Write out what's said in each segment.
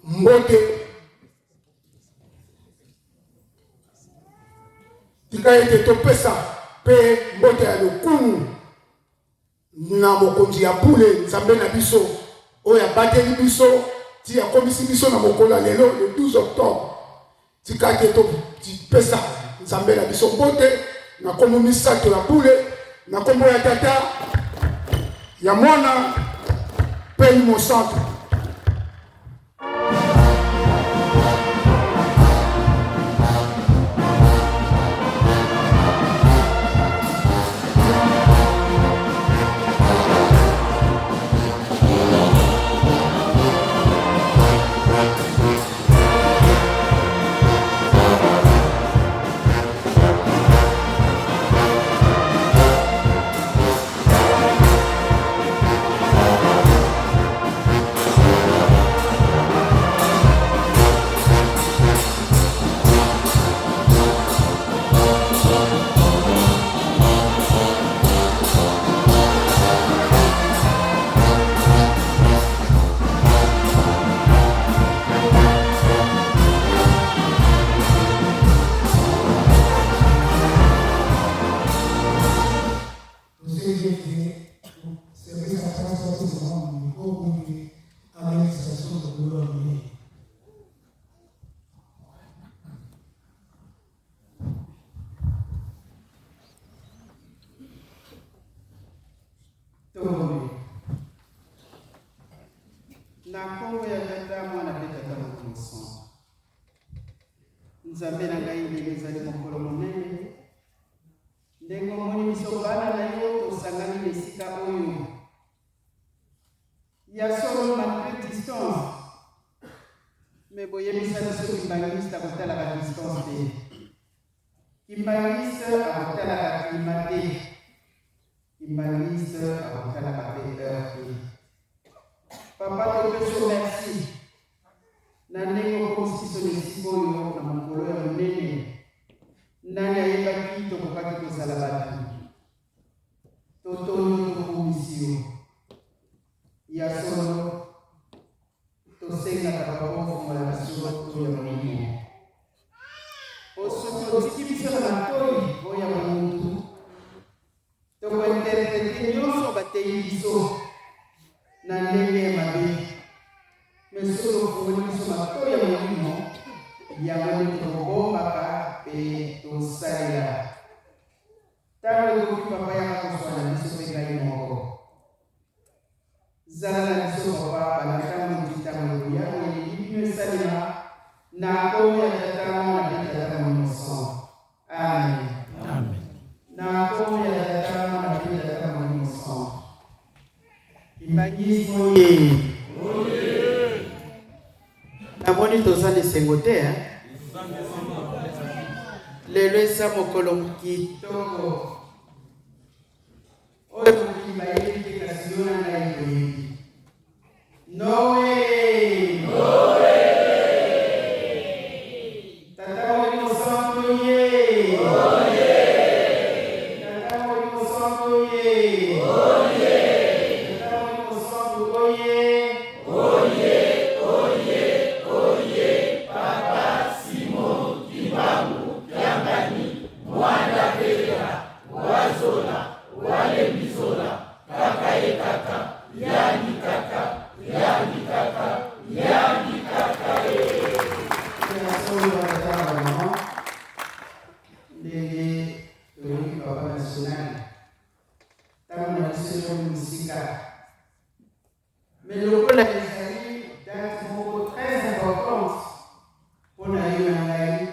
Mbote. Tika ete topesa mpe mbote ya lokumu na mokonzi ya bule, Nzambe na biso oyo abateli biso ti akomisi biso na mokolo ya lelo, le 12 octobre. Tika ete topesa Nzambe na biso mbote na nkombo misato ya bule, na nkombo ya Tata, ya Mwana mpe Elimo Santu. Tosengi ete service ya transport epesa mwa miko mingi alekisa biso mokolo ya monene. Tobondela. Na nkombo ya Tata, Mwana mpe Tata Molimo Santu. Nzambe na ngai, lelo ezali mokolo monene ndenge omoni biso bana na yo tosangani na esika oyo ya solo malgré distance me boyebisa biso kimbangiste akotalaka distance te kimbangiste akotalaka klima te kimbangiste akotalaka mpe heure te papa topesi yo merci Na ndenge okomisi biso na esika oyo na mokolo ya monene, nani ayebaki tokokaki kozala bato? Totondi yo, tokumisi yo. Ya solo, tosengaka Papa ofungola biso matoyi ya molimo. Po soki otiki biso na matoyi oyo ya bomutu, Toko interpreter nionso bateyi biso na ndenge ya mabe, mais soki ofungoli biso matoyi ya molimo, yango nde tokobombaka pe tosalela. Tango ekoki papa yaka koswana na biso pe ngai moko. Zala na biso papa banda tango ti tango ekoya oyo elingi bino esalema na kombo ya Tata Mwana pe Tata Molimo Santu. Amen. Amen. Na kombo ya Tata Mwana pe Tata Molimo Santu. Kimbanguisme oye. Namoni toza na esengo te hein? Lelo eza mokolo kitoko. Oyo mokili bayebi te kasi yo na ngai toyebi. Noe! Tata Molimo Santu ye! Tata Molimo Santu ye! Tata Molimo Santu oye! Ya solo ba tata na ba mama ndenge toyoki papa national ntango na biso ekomi mosika mais lokola ezali date moko très importante mpo na yo na ngai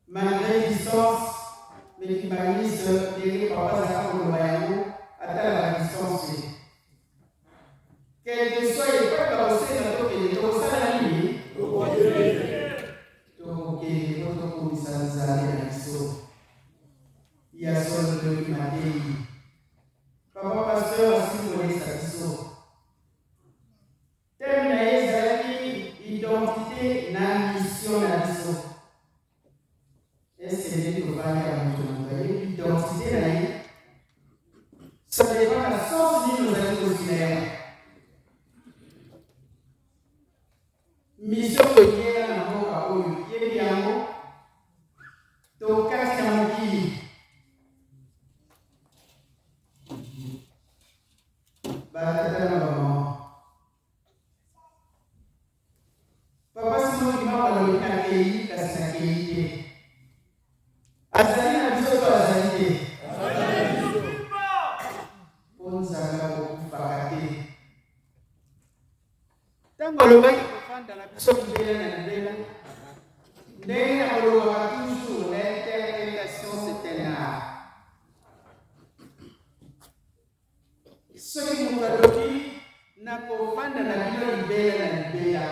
Malgre distance mais kimbanguiste ndenge papa azalaka koloba yango atalaka distance te. Quelque soit epai bakosenga tokende tokosala nini? Tokokende po tokumisa Nzambe na biso. Ya solo toyoki mateyi. Papa pasteur asili kolesa biso. Thème na ye ezalaki identite na mission na biso. Est-ce que ndenge tovandi ya moto na moto ayebi identite na ye? Ça dépend na sens nini ozali kozwila yango. Mission toyela na mboka oyo yebi yango tokati na mokili batata na bamama. Papa Simon Kimbangu alobi nakei kasi nakei te. Azali na biso to azali te? Mpo Nzambe akokufaka te. Ntango alobaki kofanda na biso libela na libela, ndenge nakolobaka toujours, l'interprétation c'est un art. Soki moto alobi nakofanda na bino libela na libela,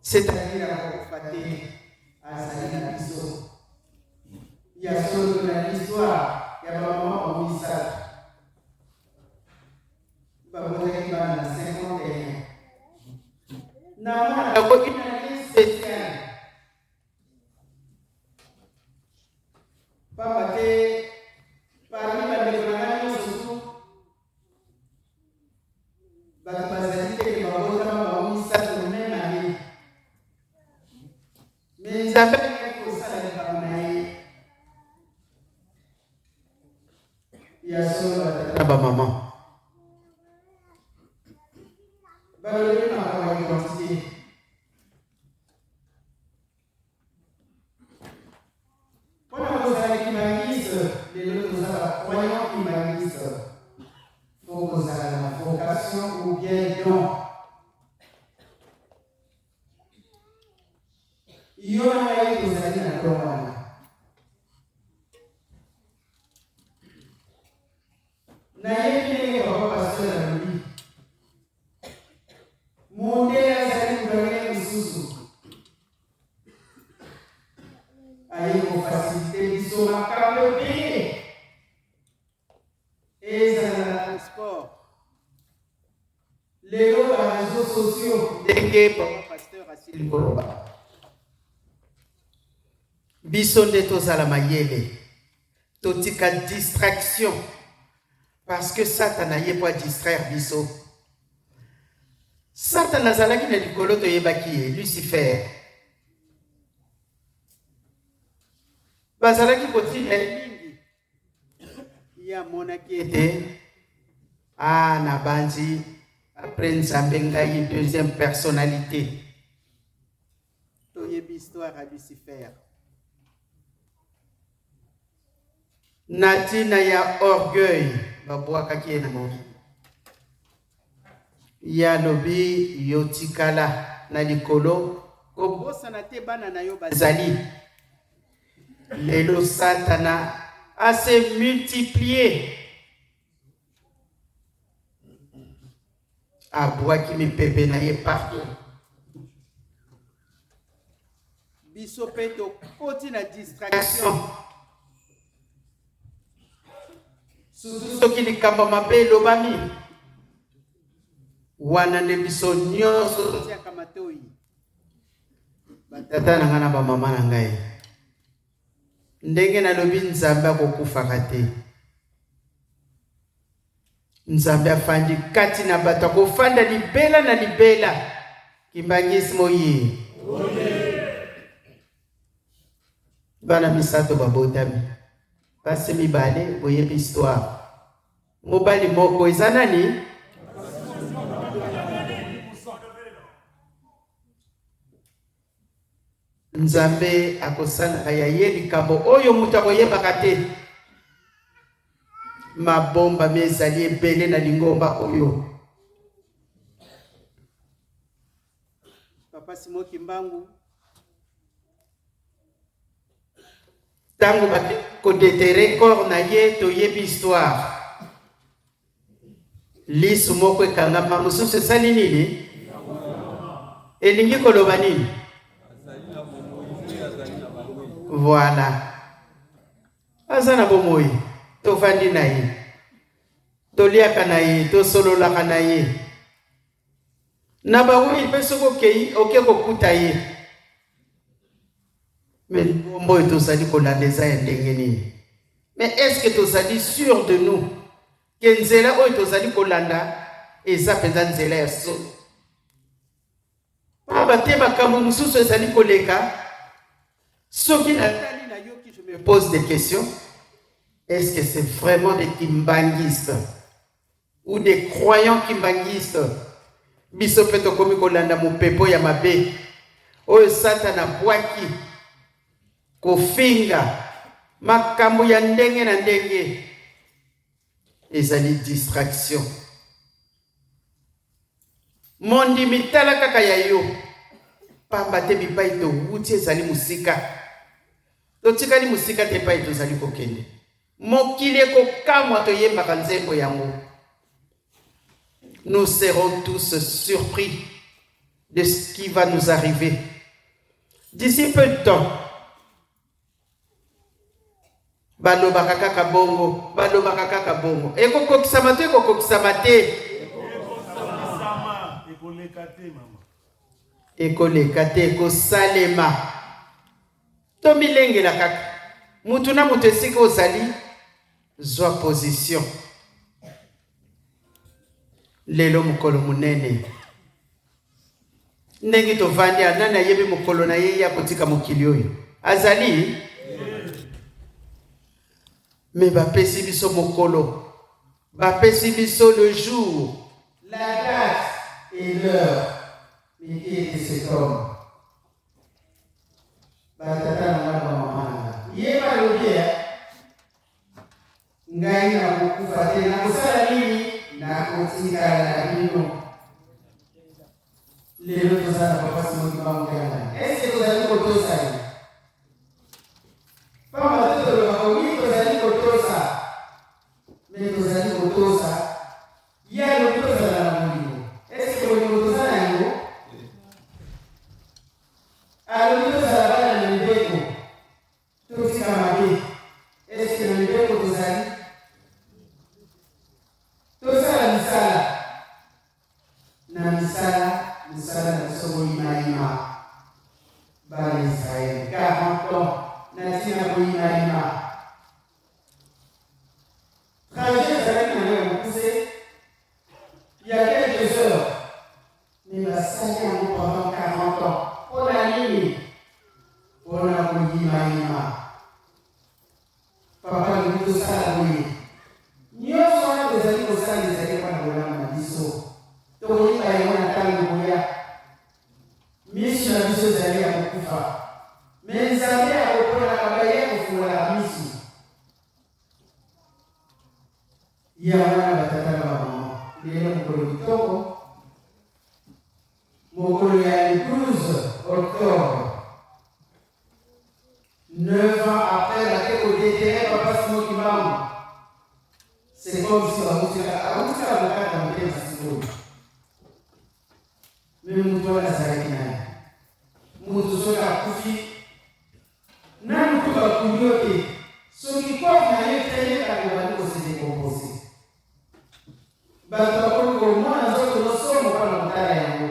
c'est-à-dire akokufa te, azali na biso. Ya solo tolandi histoire ya bamama bango misato babotaki bana na 51 namona bango une année spéciale Pamba te parmi bandeko na ngai nyonso tu, bato bazali te ke babotama bango misato meme annee. Me Nzambe alingaki kosala likambo na ye ya solo. Batata na bamama balobeli makambo ya identite. Mpo na kozala kimbanguiste, lelo toza ba croyant kimbanguiste, faut kozala na vocation ou bien don. Yo na ngai tozali na don wana. Nayebi ndenge papa pasteur alobi. Mondele azali moto ya ndenge mosusu. Aye kofasilite biso makambo ebele. Ezala na transport. Lelo ba réseaux sociaux ndenge papa pasteur asili koloba. Biso nde tozala mayele. Totika distraction parce que Satana ye po a distraire biso. Satana azalaki na likolo toyebaki ye Lucifer. Bazalaki kotinda ye mingi. Ye amonaki ete ah nabanzi après Nzambe ngai deuxième personnalité. Toyebi histoire ya Lucifer. Na ntina ya orgueil, babwakaki ye na mokili. Ye alobi, yo tikala na likolo, kobosana te bana na yo bazali. Lelo Satana a se multiplier. Abwaki mipepe na ye partout. Biso mpe tokoti na distraction. Surtout soki likambo mabe elobami, wana nde biso nyonso totiaka matoi. Batata na ngai na bamama na ngai, ndenge nalobi, Nzambe akokufaka te. Nzambe afandi kati na bato, akofanda libela na libela. Kimbangisme oye! Bana misato babotami, basi mibale, boyebi histoire. Mobali moko eza nani? Nzambe akosalaka ya ye likambo oyo moto akoyebaka te. Mabombami ezali ebele na lingomba oyo. Papa Simon Kimbangu ntango bake kodetere corps na ye, toyebi histoire. Lisu moko ekangama, mosusu esali nini? Elingi koloba nini? Voilà, aza na bomoi, tovandi na ye, toliaka na ye, tosololaka na ye na bawei mpe soki okei oke kokuta ye. Me lingomba oyo tozali kolanda eza ya ndenge nini? Mais est ce que tozali sûr de nous ke nzela oyo tozali kolanda eza mpenza nzela ya solo? Pamba te makambo mosusu ezali koleka, soki natali nayoki, je me pose des questions. Est-ce que c'est vraiment des kimbanguistes ou des croyants kimbanguistes? Biso mpe tokomi kolanda mopepo ya mabe oyo Satana abwaki, kofinga makambo ya ndenge na ndenge, ezali distraction. Mondimi, tala kaka ya yo, pamba te bipai towuti ezali mosika, totikali mosika te epai tozali kokende. Mokili ekokamwa, toyembaka nzembo yango. Nous serons tous surpris de ce qui va nous arriver d'ici peu de temps. Balobaka kaka bongo, balobaka kaka bongo, ekokokisama te, ekokokisama te, ekoleka te, ekosalema. Tomilengela kaka, mutu na mutu esika ozali, zwa position. Lelo mokolo monene, ndenge tovandi, nani ayebi mokolo na ye ya kotika mokili oyo azali? Me bapesi biso mokolo, bapesi biso le jour, la date et l'heure. Mais qui était cet homme? Batata na nga, bamama na nga, ye balobi ngai nakokufa te, nakosala nini? Nakotikala na bino. Lelo toza na Papa Simon Kimbangu Kiangani, eske tozali kotosa ye? Pamba te tolobaka oui, tozali kotosa, me tozali kotosa ye alobi tozala na bolingo. Eske bolingo toza na yango? Alobi tozala bana na mibeko, totika mabe. Eske na mibeko tozali? Tosala misala na misala, mosala na biso boyimayima. Bana Israele 40 ans na ntina boyimayima. Trajet ezalaki nango ya mokuse ya quelques heures, me basali yango pendant 40 ans. Mpo na nini? Mpona koyimayima. Papa alobi tosala boye, nyonso wana tozali kosala ezali mpo na bolamu na biso. Tokoyeba yango na ntango ekoya. Miso na biso ezali ya kokufa, me Nzambe akoponaka baye kofungolaka miso. Yango wana, batata na bamama, lelo mokolo kitoko, mokolo ya le 12 octobre, 9 ans après bake kodéterrer Papa Simon Kimbangu. C'est comme si bautika kokata motema sikoyo. Me moto wana azalaki nani? Moto soki akufi nanu to bakundi yo te, soki corps na ye etelekaka, obandi kose décomposer, bato bakomi komona nzoto nosomo mpona kotala yango.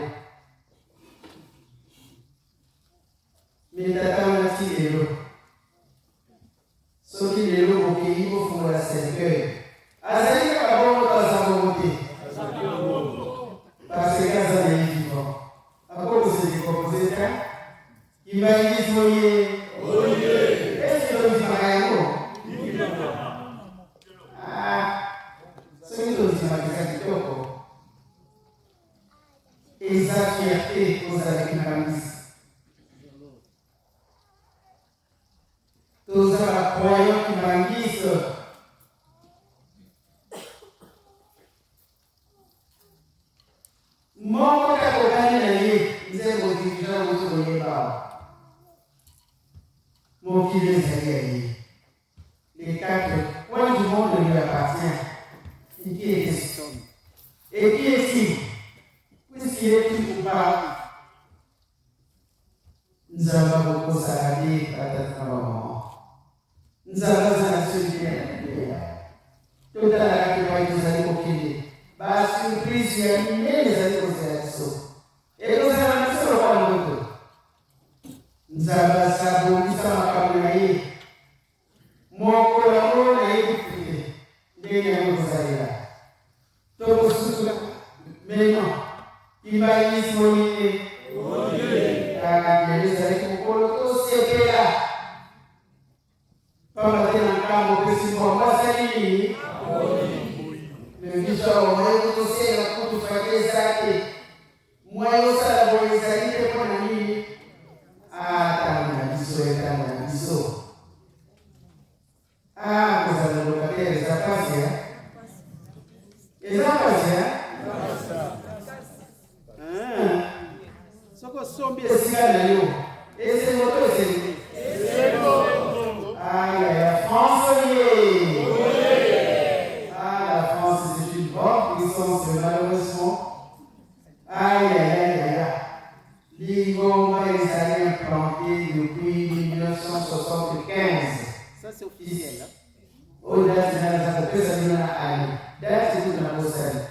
Me tata wana ti lelo, soki lelo bokei bofungola cercueil, azali kaka bongo to aza bongo te? Parce que aza na ye vivant, akoki kose décomposer te. Kimbanguisme oye! Eske tondimaka yango? Ah, soki tondimaka, eza kitoko, eza fierté kozala kimbanguiste. Toza bacroyant kimbanguiste. Moko takokani na ye, nzembo dirigeant wuti koyeba awa, mokili ezali ya ye. Les quatre coins du monde lui appartient. Et qui était cet homme et qui est-il, puisqu'il est tout coupable? Nzambe akokosaka te, batata na bamama. Nzambe aza na biso libela na libela. Totalaka epai tozali kokende, basurprise ya minene ezali kozela biso, ekozala na biso lokola ndoto. Nzambe asabongisa makambo na ye. Mokolo yango nayebi te ndenge yango ekozalela, tokosutuka. Meno kimbanguisme oye! Lelo ezalaki mokolo tosepela. Pamba te na ntango opesi mbongo asali nini? Me biso awa moye tosenga kutu faki eza te. Moye osala boye ezali te mpo na nini? Ah, ntango na biso ya ntango na biso. Ah, kozala locataire eza pasi ya. Eza pasi ya. Ah. Soki osombi esika na yo, esengo to esengo? Esengo. Ah, ya France ye. Ah, la France, c'est une grande puissance, malheureusement. Aïe, aïe, aïe, aïe. Lingomba ezali implanté depuis 1975. Ça, c'est officiel. Hein? Oyo date nga naza kopesa bino na année. Date kutu nabosani.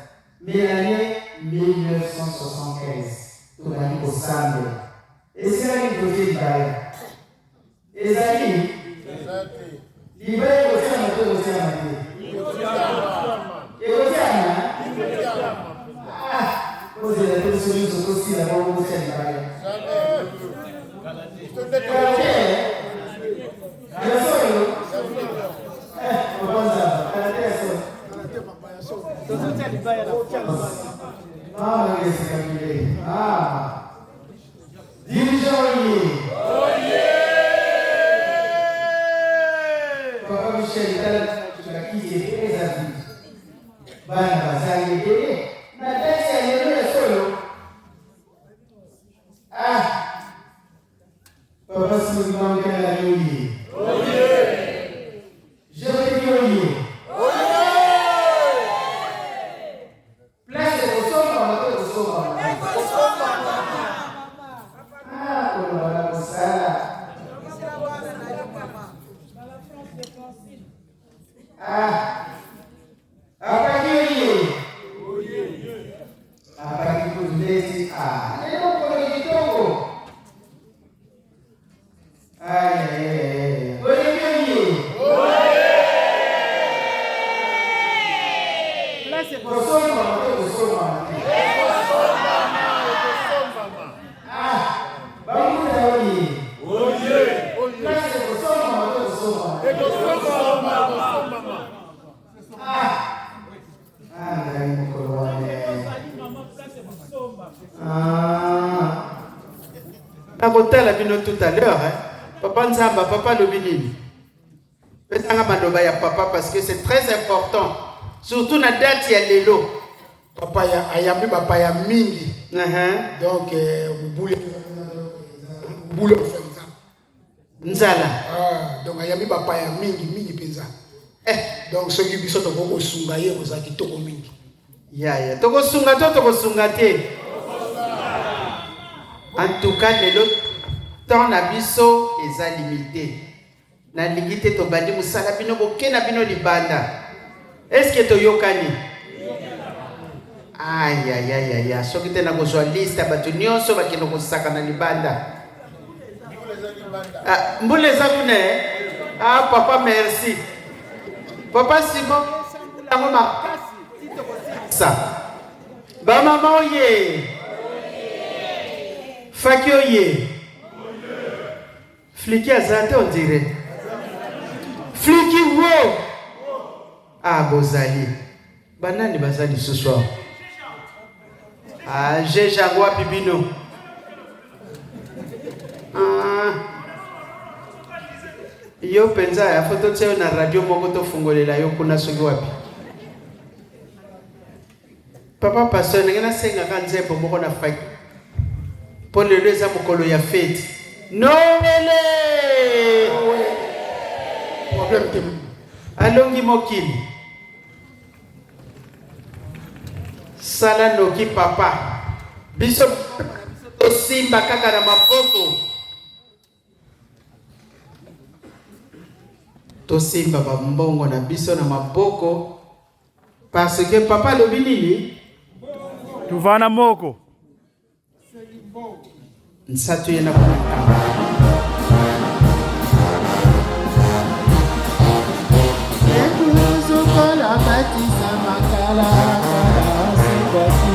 Mais l'année 1975 tobandi kosambela. Esika nini totie libaya? Ezali libaya ekotiama to ekotiama te? Ekotiama? Ah, ozela te biso nyonso tosila bongo botia libaya. Kala te, ya solo? Eh, papa Nzamba, kala te ya solo. Tozotia libaya na Mama esika bilei. Ah. Dirigeant oye. Oye! Papa Michel tala bakiti ebele eza vide. Bana bazali ebele na date ya lelo ya solo. Ah! Papa Simon Mankala oye. Oye! Jérémy oye. Oye! Place ekosombama to ekosombama? Ekosombama. Ah, koloba na kosala. Ah, apaki oye. Apaki kutu ndeti. Ah, lelo mokolo kitoko. Aïe, aïe, aïe. Oye, oye. Place Kosombama to kosombama te? Ah, bamuta oye. Place ekosombama to kosombama te? Ah, ah, ngai mokolo wana. Ah. Nakotala bino tout à l'heure, hein. Papa Nzamba, papa alobi nini? Pesanga maloba ya papa parce que c'est très important, surtout na date ya lelo. Papa ya ayambi bapaya mingi. Donc mobulu mobulu mpenza. Nzala. Ah, donc ayambi bapaya mingi mingi mpenza. Eh. Donc soki biso tokoki kosunga ye kozala kitoko mingi. Yaya, tokosunga to tokosunga te? En tout cas lelo temps na biso eza limité. Nalingi te tobandi mosala bino boke na bino libanda. Est-ce que toyokani? Ayayayaya, soki te nakozwa liste ya bato nyonso bakende kosaka na libanda. Ah, mbula eza kuna eh? Ah, papa merci. Papa Simon, yango makasi ti tokosilisa. Bamama oye. Faki oye. Fliki aza te on dirait. Fliki wo. Ah bozali. Banani baza lisusu awa? Ah, jeje yango wapi bino? Ah. Yo mpenza ya fo totia yo na radio moko tofungolela yo kuna soki wapi. Papa pasteur, ndenge nasengaka nzembo moko na faki mpo lelo eza mokolo ya feti Noele. Problème te. Alongi mokili. Sala noki papa. Biso tosimba kaka na maboko. Tosimba bambongo na biso na maboko parce que papa alobi nini? Tuvana moko. Nsatu ye na kuna. Ekuzukola matisa makala kala sikwati.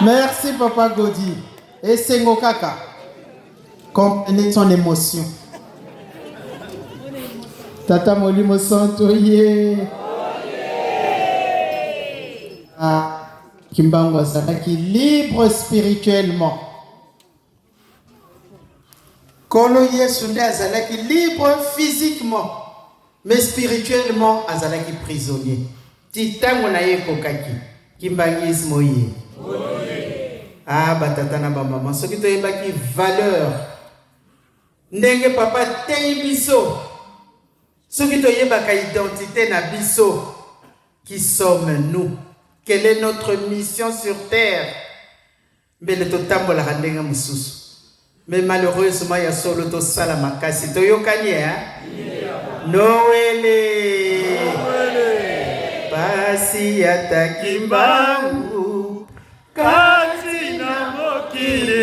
Merci papa Godi. Esengo kaka. Comprenez son émotion. Tata Molimo Santo ye. Ah, Kimbangu azalaki libre spirituellement. Nkolo Yesu nde azalaki libre physiquement, mais spirituellement azalaki prisonnier. Ti tango na ye ekokaki. Kimbanguisme oye. Ah ba tata na ba mama, soki toyebaki valeur ndenge papa ateyi biso, soki toyebaka identite na biso, qui sommes-nous? Quelle est notre mission sur terre? Mbele totambolaka ndenge mosusu. Mais malheureusement ya solo tosala makasi. Toyokani hein? Noele. Pasi ata kimbangu kati na mokili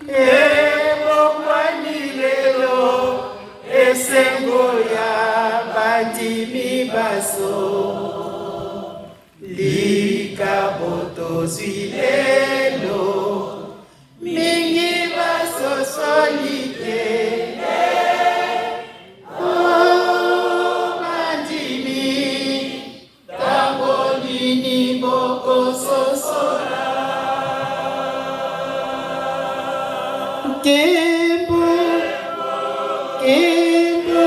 ebongwani lelo esengo ya bandimi baso. Likabo tozwi lelo, mingi basosoli te. Oh, bandimi, ntango nini bokososola? Nkembo, nkembo,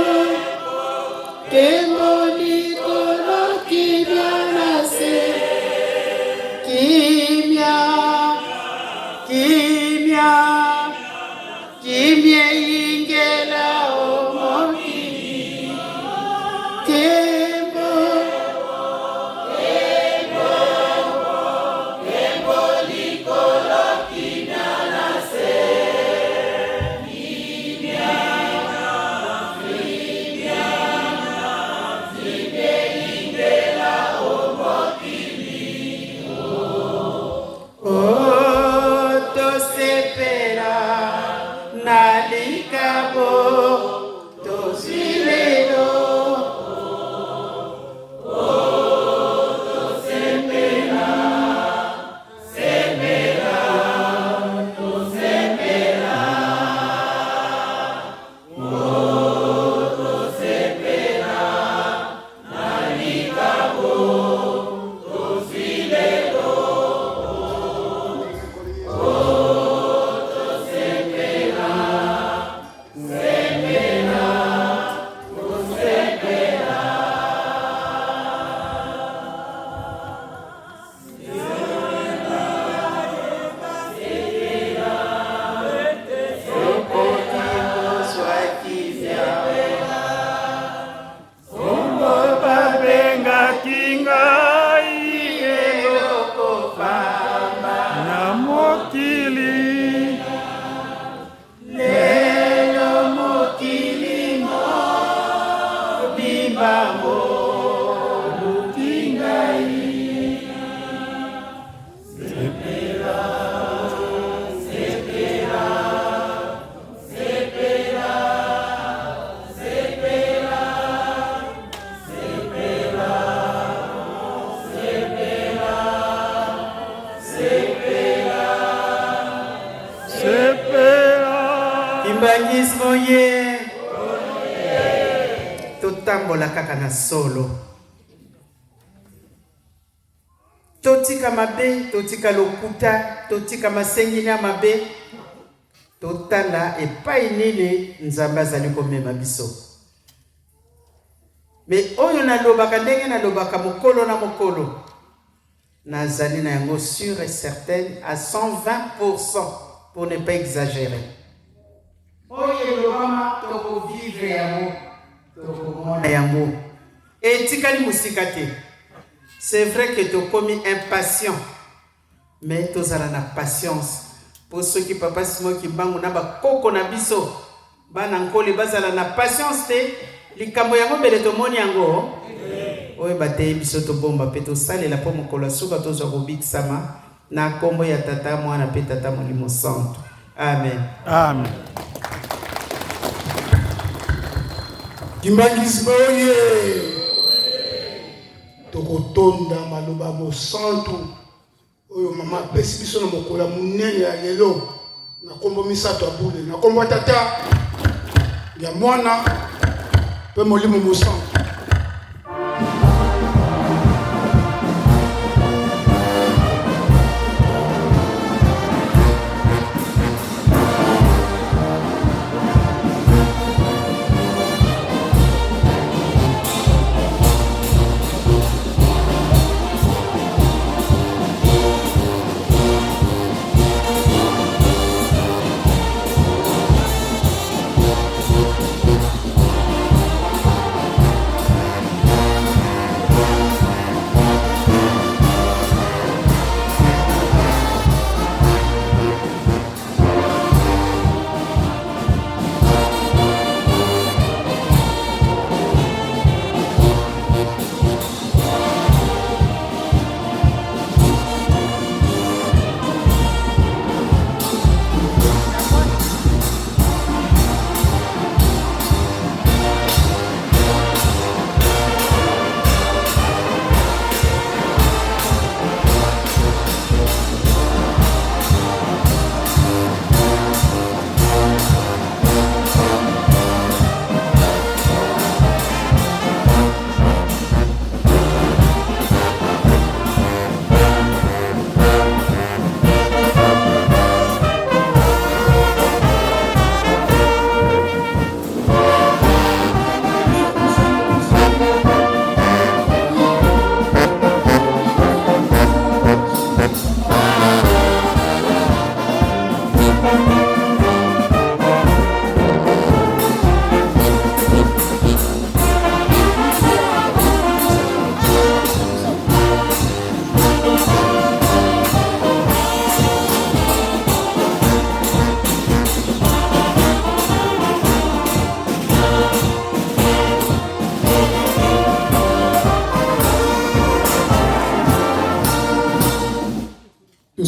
nkembo likolo, kimia na se. Kimia, kimia, kimia eyingela o mokili. Nkembo, Oh, tosepela na likabo tozwi lelo. Tokoki kozwa kimia. Bongo babengaki ngai eloko pamba na mokili. Lelo mokili mobimba moluki ngai. Sepela. Kimbanguisme oye. Totambola kaka na solo. Totika mabe, totika lokuta, totika masenginya mabe. Totala epai nini Nzambe azali komema biso. Mais oyo nalobaka ndenge nalobaka mokolo na mokolo, nazali na yango sûr et certaine à 120% pour ne pas exagérer. Oyo elobama tokovivre yango, tokomona yango. Etikali mosika te. C'est vrai que tokomi impatient, mais tozala na patience. Po soki papa Simon Kimbangu na bakoko na biso bana Nkole bazala na patience te, likambo yango mbele tomoni yango oyo bateyi biso tobomba mpe tosalela mpo mokolo ya suka tozwa kobikisama na nkombo ya Tata, Mwana mpe Tata Molimo Santu. Amen. Amen. Kimbanguisme oye! Tokotonda maloba mosantu. oyo mama apesi biso na mokolo ya monene ya lelo na nkombo misato ya bule, na nkombo ya Tata, ya Mwana mpe Molimo Mosantu.